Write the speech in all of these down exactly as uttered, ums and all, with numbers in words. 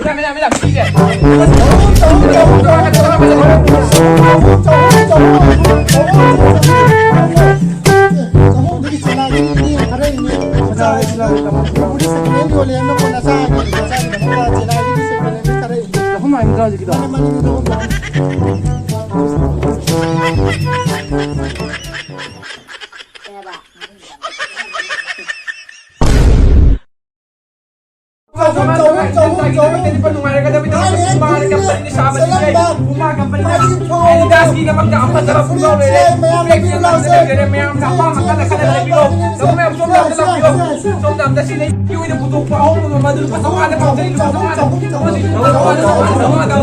Madam, madam, madam, ꯁꯤꯁꯦ꯫ ꯆꯍꯨꯝꯗꯒꯤ ꯆꯦꯅꯥꯏꯗꯒꯤ ꯏꯅꯦ ꯊꯥꯔꯛꯏꯅꯦ꯫ ꯃꯆꯥ ꯍꯥꯏꯁꯤꯅ ꯄꯨꯔꯤ ꯁꯦꯀꯦꯟ ꯍꯦꯟ ꯌꯣꯜꯂꯦꯅ ꯀꯣꯟꯅ ꯆꯥꯒꯦ꯫ ꯃꯆꯥꯒꯤꯗꯃꯛꯇ ꯆꯦꯅꯥꯏꯗꯒꯤ ꯁꯦꯀꯦꯟ ꯍꯦꯟ ꯊꯥꯔꯛꯏꯅꯦ꯫ ꯆꯍꯨꯝ ꯍꯥꯏꯕ ꯅꯠꯇ꯭ꯔꯣ ꯍꯧꯖꯤꯛꯀꯤꯗꯣ? ꯃꯥꯅꯦ, ꯃꯥꯅꯦ, ꯆꯍꯨꯝ꯫ ꯆꯍꯨꯝ, ꯆꯍꯨꯝ, ꯆꯍꯨꯝ, ꯆꯍꯨꯝ꯫ ꯃꯥꯅꯦ, ꯆꯍꯨꯝ꯫ ꯃꯥꯅꯦ, ꯀꯝꯄꯅꯤꯅ ꯁꯥꯕꯅꯤ꯫ ꯆꯠꯂꯝꯕ꯫ ꯃꯥꯅꯦ, ꯐꯨꯔꯤꯠꯁꯦ ꯃꯌꯥꯝ ꯂꯩꯕꯤꯔꯨ ꯂꯥꯎꯁꯦ꯫ ꯃꯌꯥꯝꯅ ꯑꯄꯥꯝꯕ ꯈꯜꯂ ꯈꯜꯂ ꯂꯩꯕꯤꯔꯣ꯫ ꯆꯍꯨꯝ ꯃꯌꯥꯝ ꯁꯣꯝꯗ ꯑꯝꯇ ꯂꯥꯛꯄꯤꯔꯣ꯫ ꯁꯣꯝꯗ ꯑꯝꯇ ꯁꯤ ꯂꯩ꯫ ꯄꯨꯊꯣꯛꯄ ꯑꯍꯣꯡꯕ ꯃꯃꯜꯗꯨ ꯂꯨꯄꯥ ꯆꯥꯝꯃꯉꯥꯗ ꯐꯪꯖꯩ, ꯂꯨꯄꯥ ꯆꯥꯝꯃꯉꯥꯗ꯫ ꯆꯥꯝꯃꯉꯥꯗ, ꯆꯥꯝꯃꯉꯥꯗ꯫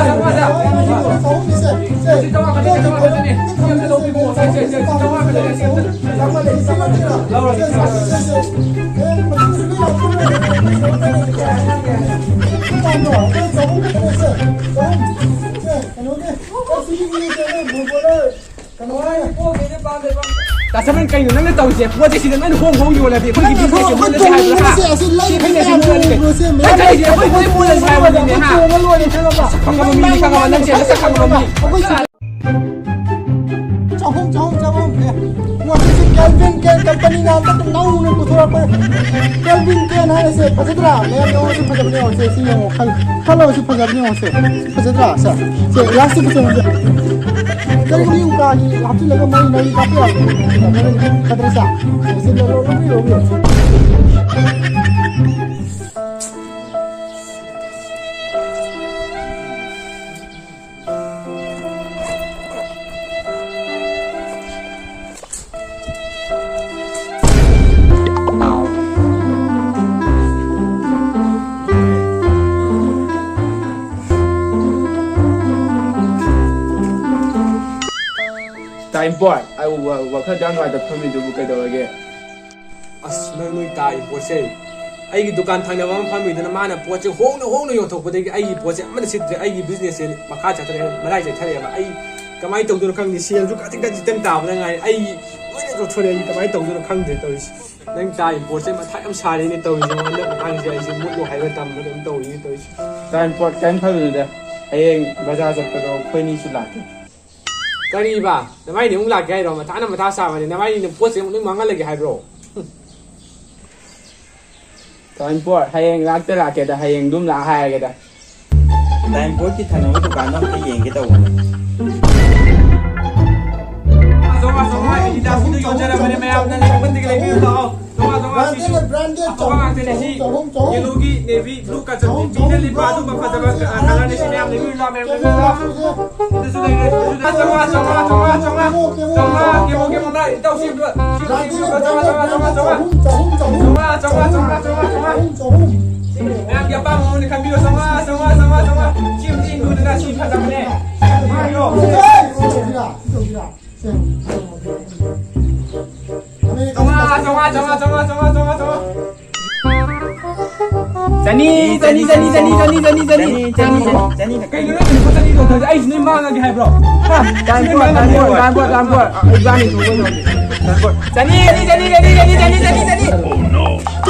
ꯆꯥꯝꯃꯉꯥꯗ꯫ ꯆꯥꯝꯃꯉꯥ ꯈꯛꯇꯅꯦ, ꯆꯥꯝꯃꯉꯥ ꯈꯛꯇꯅꯦ꯫ ꯁꯤ ꯑꯝꯇ ꯂꯧꯕꯤꯔꯣ꯫ ꯁꯦ, ꯁꯦ, ꯁꯦ, ꯆꯥꯝꯃꯉꯥ ꯈꯛꯇꯅꯦ꯫ ꯁꯤ ꯑꯝꯇ ꯂꯧꯔꯣ, ꯁꯦ, ꯁꯦ꯫ ꯇꯥꯁꯃꯟ, ꯀꯩꯅꯣ ꯅꯪꯅ ꯇꯧꯔꯤꯁꯦ? ꯄꯣꯠꯁꯦ ꯁꯤꯗ ꯅꯪꯅ ꯍꯣꯡ ꯍꯣꯡ ꯌꯣꯜꯂꯗꯤ ꯑꯩꯈꯣꯏꯒꯤ ꯅꯪꯅ business ꯁꯦ ꯃꯨꯠꯂꯁꯦ ꯍꯥꯏꯕ꯭ꯔꯥ, ꯍꯥ? ꯁꯤ ꯂꯩ ꯁꯤ ꯀꯩꯅꯣ ꯁꯤ ꯃꯨꯠꯂꯁꯦ ꯀꯩꯅꯣ? ꯅꯪ ꯈꯜꯂꯤꯁꯦ ꯑꯩꯈꯣꯏ ꯂꯣꯏ ꯃꯨꯠꯂꯁꯦ ꯍꯥꯏꯕꯅꯤꯅꯦ, ꯍꯥ? ꯈꯪꯉꯕ ꯃꯤꯅꯤ, ꯈꯪꯉꯕ ꯅꯪꯁꯦ, ꯅꯁꯛ ꯈꯪꯉꯕ ꯃꯤ꯫ ꯑꯩꯈꯣꯏ ꯆꯍꯨꯝ, ꯆꯍꯨꯝ, ꯆꯍꯨꯝ꯫ ꯑꯦ, ꯃꯁꯤꯁꯨ ꯀꯦꯜꯚꯤꯟ ꯀꯦꯟ ꯀꯝꯄꯅꯤꯅ ꯍꯟꯗꯛꯇ ꯅꯧꯅ ꯄꯨꯊꯣꯔꯛꯄ ꯀꯦꯜꯚꯤꯟ ꯀꯦꯟ ꯍꯥꯏꯔꯤꯁꯦ ꯐꯖꯗ꯭ꯔꯥ? ꯃꯌꯥꯝ ꯌꯦꯡꯉꯣ, ꯁꯤ ꯐꯖꯕꯅꯦ, ꯌꯦꯡꯉꯣ, ꯁꯦ, ꯁꯤ ꯌꯦꯡꯉꯣ, ꯈꯜ-, ꯈꯜꯂꯣ, ꯁꯤ ꯐꯖꯕꯅꯦ, ꯌꯦꯡꯉꯣ, ꯁꯦ, ꯁꯤ ꯐꯖꯗ꯭ꯔꯥ? ꯁꯦ, ꯁꯦ, elastic ꯁꯦ ꯌꯦꯡꯉꯣ, ꯁꯦ꯫ ꯀꯔꯤꯒꯤ ꯎꯀꯥꯒꯤ ꯍꯥꯞꯆꯤꯜꯂꯒ ꯃꯩ, ꯃꯩ ꯀꯥꯞꯄ ꯌꯥꯕ? ꯈꯗ꯭ꯔꯁ, ꯁꯤ ꯂꯧꯔꯣ, ꯂꯧꯕꯤꯔꯣ, ꯂꯧꯕꯤꯔꯣ꯫ ꯇꯥꯏꯝꯄꯣꯠ, ꯑꯩ ꯋꯥ-, ꯋꯥꯈꯜ ꯌꯥꯝ ꯅꯨꯡꯉꯥꯏꯇꯕ ꯐꯝꯃꯤꯗꯨꯕꯨ ꯀꯩꯗꯧꯔꯒꯦ? ꯑꯁ, ꯅꯣꯏ, ꯅꯣꯏ ꯇꯥꯏ ꯄꯣꯠꯁꯦ꯫ ꯑꯩꯒꯤ ꯗꯨꯀꯥꯟ ꯊꯪꯅꯕ ꯑꯃ ꯐꯝꯃꯤꯗꯨꯅ ꯃꯥꯅ ꯄꯣꯠꯁꯦ ꯍꯣꯡꯅ ꯍꯣꯡꯅ ꯌꯣꯟꯊꯣꯛꯄꯗꯒꯤ ꯑꯩꯒꯤ ꯄꯣꯠꯁꯦ ꯑꯃꯠꯇ ꯁꯤꯠꯇ꯭ꯔꯦ꯫ ꯑꯩꯒꯤ ꯕꯤꯖꯤꯅꯦꯁꯁꯦ ꯃꯈꯥ ꯆꯠꯊꯔꯦ, ꯃꯔꯥꯏ ꯆꯠꯊꯔꯦꯕ꯫ ꯑꯩ ꯀꯃꯥꯏꯅ ꯇꯧꯗꯣꯏꯅꯣ ꯈꯪꯗꯦ꯫ ꯁꯦꯜꯁꯨ ꯈꯖꯤꯛ ꯈꯖꯤꯛꯇꯪ ꯇꯥꯕꯗ ꯉꯥꯏꯔꯦ꯫ ꯑꯩ ꯂꯣꯏꯅ ꯇꯣꯛꯊꯣꯔꯛꯑꯦ꯫ ꯑꯩ ꯀꯃꯥꯏꯅ ꯇꯧꯗꯣꯏꯅꯣ ꯈꯪꯗ꯭ꯔꯦ ꯇꯧꯔꯤꯁꯦ꯫ ꯅꯪ ꯇꯥꯏ ꯄꯣꯠꯁꯦ ꯃꯊꯥ ꯌꯥꯝ ꯁꯥꯔꯦꯅꯦ ꯇꯧꯔꯤꯁꯦ꯫ ꯍꯟꯗꯛ ꯃꯇꯥꯡꯁꯦ ꯑꯩꯁꯦ ꯃꯨꯠꯂꯣ ꯍꯥꯏꯕ ꯇꯝꯕ ꯑꯗꯨꯝ ꯇꯧꯔꯤꯅꯦ ꯇꯧꯔꯤꯁꯦ꯫ ꯇꯥꯏꯝꯄꯣꯠ ꯀꯩꯝ ꯈꯜꯂꯨꯅꯨꯗ꯫ ꯍꯌꯦꯡ ꯕꯖꯥꯔ ꯆꯠꯄꯗꯣ ꯑꯩꯈꯣꯏꯅꯤꯁꯨ ꯂꯥꯛꯀꯦ꯫ ꯀꯔꯤꯕ? ꯅꯕꯥꯏꯅꯤ ꯑꯃꯨꯛ ꯂꯥꯛꯀꯦ ꯍꯥꯏꯔꯣ? ꯃꯊꯥꯅ ꯃꯊꯥ ꯁꯥꯕꯅꯦ꯫ ꯅꯕꯥꯏꯅꯤꯅ ꯄꯣꯠ ꯆꯩ ꯑꯃꯨꯛ ꯂꯣꯏ ꯃꯥꯡꯍꯜꯂꯒꯦ ꯍꯥꯏꯕ꯭ꯔꯣ? ꯇꯥꯏꯝꯄꯣꯠ, ꯍꯌꯦꯡ ꯂꯥꯛꯇ ꯂꯥꯛꯀꯦꯗ, ꯍꯌꯦꯡ ꯑꯗꯨꯝ ꯂꯥꯛꯑ ꯍꯥꯏꯔꯒꯦꯗ꯫ ꯇꯥꯏꯝꯄꯣꯠꯀꯤ ꯊꯪꯅꯕ ꯗꯨꯀꯥꯟꯗꯣ ꯑꯝꯇ ꯌꯦꯡꯒꯦ ꯇꯧꯕꯅꯦ꯫ ꯆꯥꯝꯃꯉꯥ, ꯆꯥꯝꯃꯉꯥ, ꯑꯦꯗꯤꯗꯥꯁꯀꯤꯗꯣ ꯌꯣꯟꯖꯔꯕꯅꯦ, ꯃꯌꯥꯝꯅ ꯂꯩꯅꯤꯡꯕꯗꯒꯤ ꯂꯩꯕꯤꯌꯨ ꯂꯥꯛꯑꯣ꯫ ꯆꯥꯝꯃꯉꯥ, ꯆꯥꯝꯃꯉꯥ, ꯁꯤꯁꯨ ꯕ꯭ꯔꯥꯟꯗꯦꯗ ꯑꯐꯕ ꯉꯥꯛꯇꯅꯦ꯫ ꯁꯤ ꯌꯦꯂꯣꯒꯤ, ꯅꯦꯚꯤ ꯕ꯭ꯂꯨ ꯀꯠ ꯆꯠꯄꯅꯦ꯫ ꯄꯤꯗ ꯂꯤꯠꯄ ꯑꯗꯨꯝꯕ ꯐꯖꯕ ꯀꯂꯔꯅꯦ꯫ ꯁꯤ ꯃꯌꯥꯝ ꯂꯩꯕꯤꯌꯨ ꯂꯥꯛꯑꯣ, ꯃꯌꯥꯝ ꯂꯩꯕꯤꯌꯨ ꯂꯥꯛꯑꯣ꯫ ꯑꯗꯨꯁꯨ ꯂꯩꯔꯦ꯫ ꯑꯗꯨꯁꯨ ꯆꯥꯝꯃꯉꯥ, ꯆꯥꯝꯃꯉꯥ, ꯆꯥꯝꯃꯉꯥ, ꯆꯥꯝꯃꯉꯥ, ꯆꯥꯝꯃꯉꯥ, ꯀꯦꯃꯣ, ꯀꯦꯃꯣ, ꯏꯇꯥꯎ, ꯁꯤ ꯑꯝꯇ, ꯁꯤ ꯑꯝꯇ ꯌꯦꯡꯕꯤꯌꯨ꯫ ꯆꯥꯝꯃꯉꯥ, ꯆꯥꯝꯃꯉꯥ, ꯆꯥꯝꯃꯉꯥ, ꯆꯥꯝꯃꯉꯥ꯫ ꯆꯥꯝꯃꯉꯥ, ꯆꯥꯝꯃꯉꯥ, ꯆꯥꯝꯃꯉꯥ, ꯆꯥꯝꯃꯉꯥ꯫ ꯃꯌꯥꯝꯒꯤ ꯑꯄꯥꯝꯕ ꯃꯑꯣꯡꯗ ꯈꯟꯕꯤꯌꯨ꯫ ꯆꯥꯝꯃꯉꯥ, ꯆꯥꯝꯃꯉꯥ, ꯆꯥꯝꯃꯉꯥ, ꯆꯥꯝꯃꯉꯥ꯫ ꯁꯤ ꯑꯝꯇ ꯌꯦꯡꯕꯤꯌꯨꯗꯅ, ꯁꯤ ꯐꯖꯕꯅꯦ꯫ ꯆꯥꯝꯃꯉꯥ, ꯆꯥꯝꯃꯉꯥ, ꯆꯥꯝꯃꯉꯥ, ꯆꯥꯝꯃꯉꯥ꯫ ꯆꯥꯝꯃꯉꯥ, ꯆꯥꯝꯃꯉꯥ, ꯆꯥꯝꯃꯉꯥ, ꯆꯥꯝꯃꯉꯥ꯫ ꯆꯅꯤ, ꯆꯅꯤ, ꯆꯅꯤ꯫ ꯆꯅꯤ, ꯆꯅꯤ, ꯆꯅꯤ꯫ ꯀꯩꯅꯣ ꯅꯪ ꯂꯨꯄꯥ ꯆꯅꯤ ꯇꯧꯗ꯭ꯔꯗꯤ ꯑꯩꯁꯨ ꯅꯣꯏ ꯃꯥꯡꯉꯒꯦ ꯍꯥꯏꯕ꯭ꯔꯣ? ꯍꯥ? ꯇꯥꯏꯝꯄꯣꯠ, ꯇꯥꯏꯝꯄꯣꯠ, ꯇꯥꯏꯝꯄꯣꯠ, ꯇꯥꯏꯝꯄꯣꯠ꯫ ꯏꯕꯥꯅꯤ ꯊꯣꯛꯄ ꯉꯝꯗꯦ꯫ ꯇꯥꯏꯝꯄꯣꯠ꯫ ꯆꯅꯤ, ꯆꯅꯤ, ꯆꯅꯤ꯫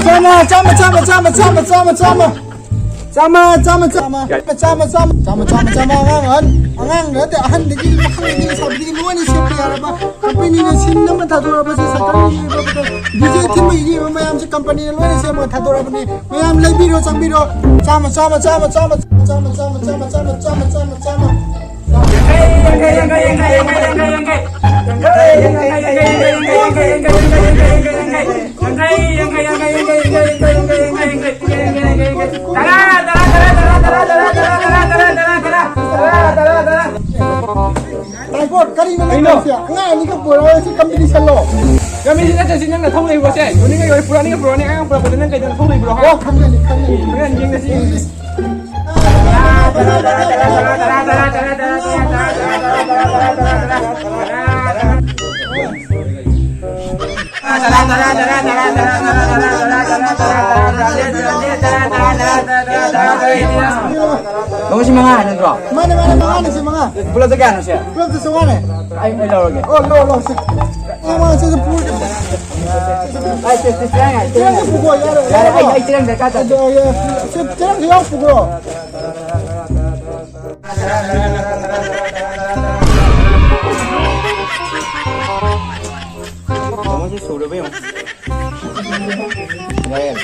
ꯆꯥꯝꯃ, ꯆꯥꯝꯃ, ꯆꯥꯝꯃ, ꯆꯥꯝꯃ, ꯆꯥꯝꯃ꯫ ꯆꯥꯝꯃ, ꯆꯥꯝꯃ, ꯆꯥꯝꯃ꯫ ꯆꯥꯝꯃ, ꯆꯥꯝꯃ, ꯆꯥꯝꯃ꯫ ꯆꯥꯝꯃ, ꯆꯥꯝꯃ, ꯆꯥꯝꯃ꯫ ꯑꯉꯥꯡ, ꯑꯉꯥꯡ ꯅꯠꯇꯦ, ꯑꯍꯟꯗꯒꯤ, ꯄꯥꯈꯪꯗꯒꯤ, ꯂꯩꯁꯥꯕꯤꯗꯒꯤ ꯂꯣꯏꯅ ꯁꯦꯝꯕ ꯌꯥꯔꯕ ꯀꯝꯄꯦꯅꯤꯅ ꯁꯤꯟ ꯑꯃ ꯊꯥꯗꯣꯔꯛꯄꯁꯦ, ꯁꯔꯀꯥꯔꯒꯤ ꯑꯣꯏꯕ ꯗꯤꯖꯦ ꯊꯤꯟꯕꯒꯤ ꯑꯣꯏꯕ ꯃꯌꯥꯝꯁꯦ ꯀꯝꯄꯦꯅꯤꯅ ꯂꯣꯏꯅ ꯁꯦꯝꯃꯒ ꯊꯥꯗꯣꯔꯛꯄꯅꯤ꯫ ꯃꯌꯥꯝ ꯂꯩꯕꯤꯔꯣ, ꯆꯪꯕꯤꯔꯣ꯫ ꯆꯥꯝꯃ, ꯆꯥꯝꯃ, ꯆꯥꯝꯃ꯫ ꯌꯥꯡꯈꯩ, ꯌꯥꯡꯈꯩ, ꯌꯥꯡꯈꯩ, ꯌꯥꯡꯈꯩ, ꯌꯥꯡꯈꯩ꯫ ꯇꯥꯏꯕꯣꯠ, ꯀꯔꯤꯅꯣ ꯅꯪ ꯀꯩꯅꯣ? ꯇꯧꯔꯤꯁꯦ? ꯑꯉꯥꯡ ꯑꯅꯤꯈꯛ ꯄꯨꯔꯛꯑꯒ ꯁꯤ ꯀꯝꯄꯤꯇꯤꯁꯟꯂꯣ? ꯀꯝꯄꯤꯇꯤꯁꯟ ꯅꯠꯇ꯭ꯔꯁꯤ ꯅꯪꯅ ꯊꯧ ꯂꯩꯕ꯭ꯔꯣꯁꯦ? ꯄꯨꯔꯛꯅꯤꯡꯉꯥꯏ ꯑꯣꯏꯔꯦ, ꯄꯨꯔꯛꯑꯣ, ꯄꯨꯔꯛꯑꯣ, ꯅꯪ ꯀꯩꯗꯧꯅ ꯊꯧ ꯂꯩꯕ꯭ꯔꯣ? ꯍꯥ? ꯑꯣ, ꯈꯪꯒꯅꯤ, ꯈꯪꯒꯅꯤ꯫ ꯈꯪꯒꯅꯤ, ꯌꯦꯡꯉꯁꯤ꯫ ꯏꯪꯂꯤꯁ꯫ ꯂꯧꯁꯤ ꯃꯉꯥ ꯅꯠꯇ꯭ꯔꯣ? ꯃꯥꯅꯦ, ꯃꯥꯅꯦ, ꯃꯉꯥꯅꯦ, ꯁꯤ ꯃꯉꯥ꯫ ꯄꯨꯂꯞꯇ ꯀꯌꯥꯅꯣ ꯁꯦ? ꯄꯨꯂꯞꯇ ꯆꯥꯝꯃꯉꯥꯅꯦ꯫ ꯑꯩ, ꯑꯩ ꯂꯧꯔꯒꯦ꯫ ꯑꯣ, ꯂꯧ, ꯂꯧ, ꯁꯦ꯫ ꯃꯉꯥ, ꯃꯉꯥ, ꯁꯦ, ꯁꯦ, ꯄꯨꯔ-, ꯑꯩ, ꯁꯦ, ꯁꯦ, ꯆꯦꯔꯪ ꯌꯥꯏ, ꯆꯦꯔꯪ ꯆꯦꯔꯪꯁꯦ ꯌꯥꯏ꯫ ꯄꯨꯈꯣ, ꯌꯥꯔꯦ, ꯌꯥꯔꯦ, ꯌꯥꯔꯦ, ꯑꯩ, ꯂꯧ꯫ ꯑꯩ ꯆꯦꯔꯪ ꯗꯔꯀꯥꯔ ꯇꯥꯗꯦ꯫ ꯑꯗꯣ, ꯑ, ꯁꯦ, ꯆꯦꯔꯪꯁꯦ ꯌꯥꯎ ꯄꯨꯈ꯭ꯔꯣ꯫ ꯇꯥꯃꯣꯁꯦ ꯁꯨꯔꯕ ꯌꯦꯡꯉꯣ꯫ ꯌꯥꯏ, ꯌꯥꯏ꯫